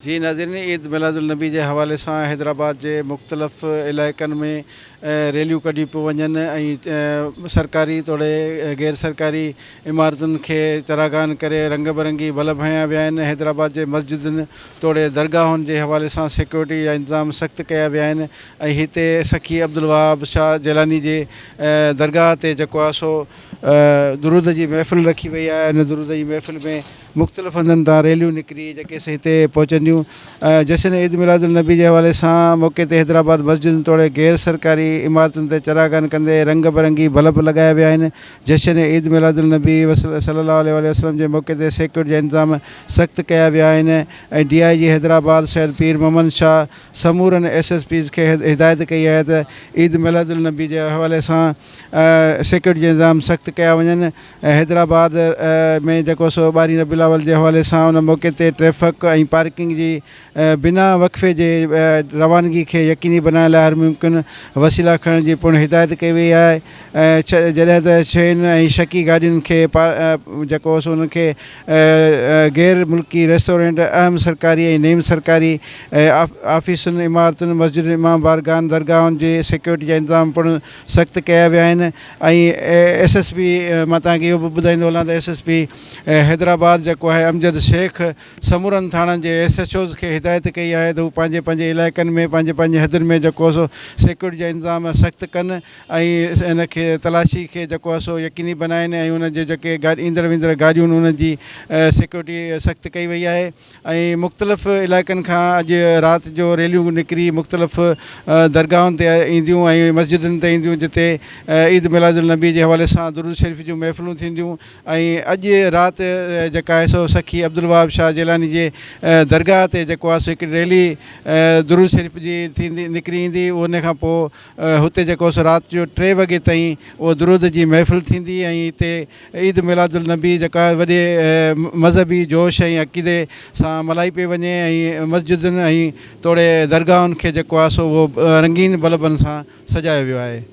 جي ناظرين عيد ميلاد النبي جي حوالي سان حيدرآباد جي مختلف علائقن ۾ ريليون ڪڍيون پيون وڃن ۽ سرڪاري توڙي غير سرڪاري عمارتن کي چراغان ڪري رنگ برنگي بلب هنيا ويا آهن حيدرآباد جي مسجدن توڙي درگاهن جي حوالي سان سيڪيورٽي جا انتظام سخت ڪيا ويا آهن ۽ هتي سخي عبدالوهاب شاهه جيلاني جي درگاهه تي جيڪو آهي سو درود جي محفل رکي وئي آهي ان درود جي محفل ۾ مختلف هنڌن تان ريليون نڪري جيڪي سي هتي پهچنديون. جشن عيد ميلاد النبي جي حوالي سان موقعي تي حيدرآباد مسجدن توڙي غير سرڪاري عمارتن تي چراغان ڪندي رنگ برنگي بلب لڳايا ويا آهن. جشن عيد ميلاد النبي صلي الله عليه واٰله وسلم جي موقعي تي سيڪيورٽي جا انتظام سخت ڪيا ويا آهن ۽ ڊي I جي حيدرآباد سيد پير محمد شاهه سمورن ايس ايس پيز کي هدايت ڪئي آهي ته عيد ميلاد النبي جي حوالي سان سيڪيورٽي جا انتظام سخت ڪيا وڃن. ۽ حيدرآباد ۾ جيڪو سو ٻارهين ربيع الاول جي حوالي سان ان موقعي تي ٽريفڪ ۽ پارڪنگ جي بنا وقفي جي روانگي کي يقيني بنائڻ لاء هر ممڪن وسيلا کڻڻ جي پڻ هدايت ڪئي وئي آهي جڏهن ته شين ۽ شڪي گاڏين کي جيڪو سو انهن کي غير ملڪي ريسٽورنٽ اهم سرڪاري ۽ نيم سرڪاري آفيسن عمارتن مسجدن امام بارگاهن درگاهن جي سيڪيورٽي جا انتظام پڻ سخت ڪيا ويا آهن ۽ ايس ايس پي مان توهان کي اهو به ٻڌائيندو هلان ته ايس ايس پي حيدرآباد جيڪو آهي امجد شيخ سمورن ٿاڻن جي ايس ايڇ اوز کي هدايت ڪئي آهي ته هو پنهنجي پنهنجي علائقن ۾ پنهنجي پنهنجي حدن ۾ جيڪو سو سيڪيورٽي جا انتظام سخت ڪن ۽ ان کي تلاشي کي جيڪو آهي سو يقيني بنائن ۽ ان جي جيڪي ايندڙ ويندڙ گاڏيون آهن انهن جي سيڪيورٽي سخت ڪئي وئي آهي. ۽ مختلف علائقن کان اڄ رات جو ريليون نڪري مختلف درگاهن تي اينديون ۽ مسجدن تي اينديون جتي عيد ميلاد النبي جي حوالي سان درود شريف جون محفلون ٿينديون ۽ اڄ رات جيڪا آهي سو سخي عبدالوهاب شاهه جيلاني جي درگاهه تي جيڪو آهي سو هڪڙي ريلي درود شريف جي ٿيندي نڪري ايندي ان کان پوء هتي جيڪو سو رات جو ٽي وڳي تائين اهو درود جي محفل ٿيندي ۽ هتي عيد ميلاد النبي جيڪا وڏي مذهبي جوش ۽ عقيدي سان ملهائي پئي وڃي ۽ مسجدن ۽ توڙي درگاهن کي جيڪو آهي سو اهو رنگين بلبن سان سجايو ويو آهي.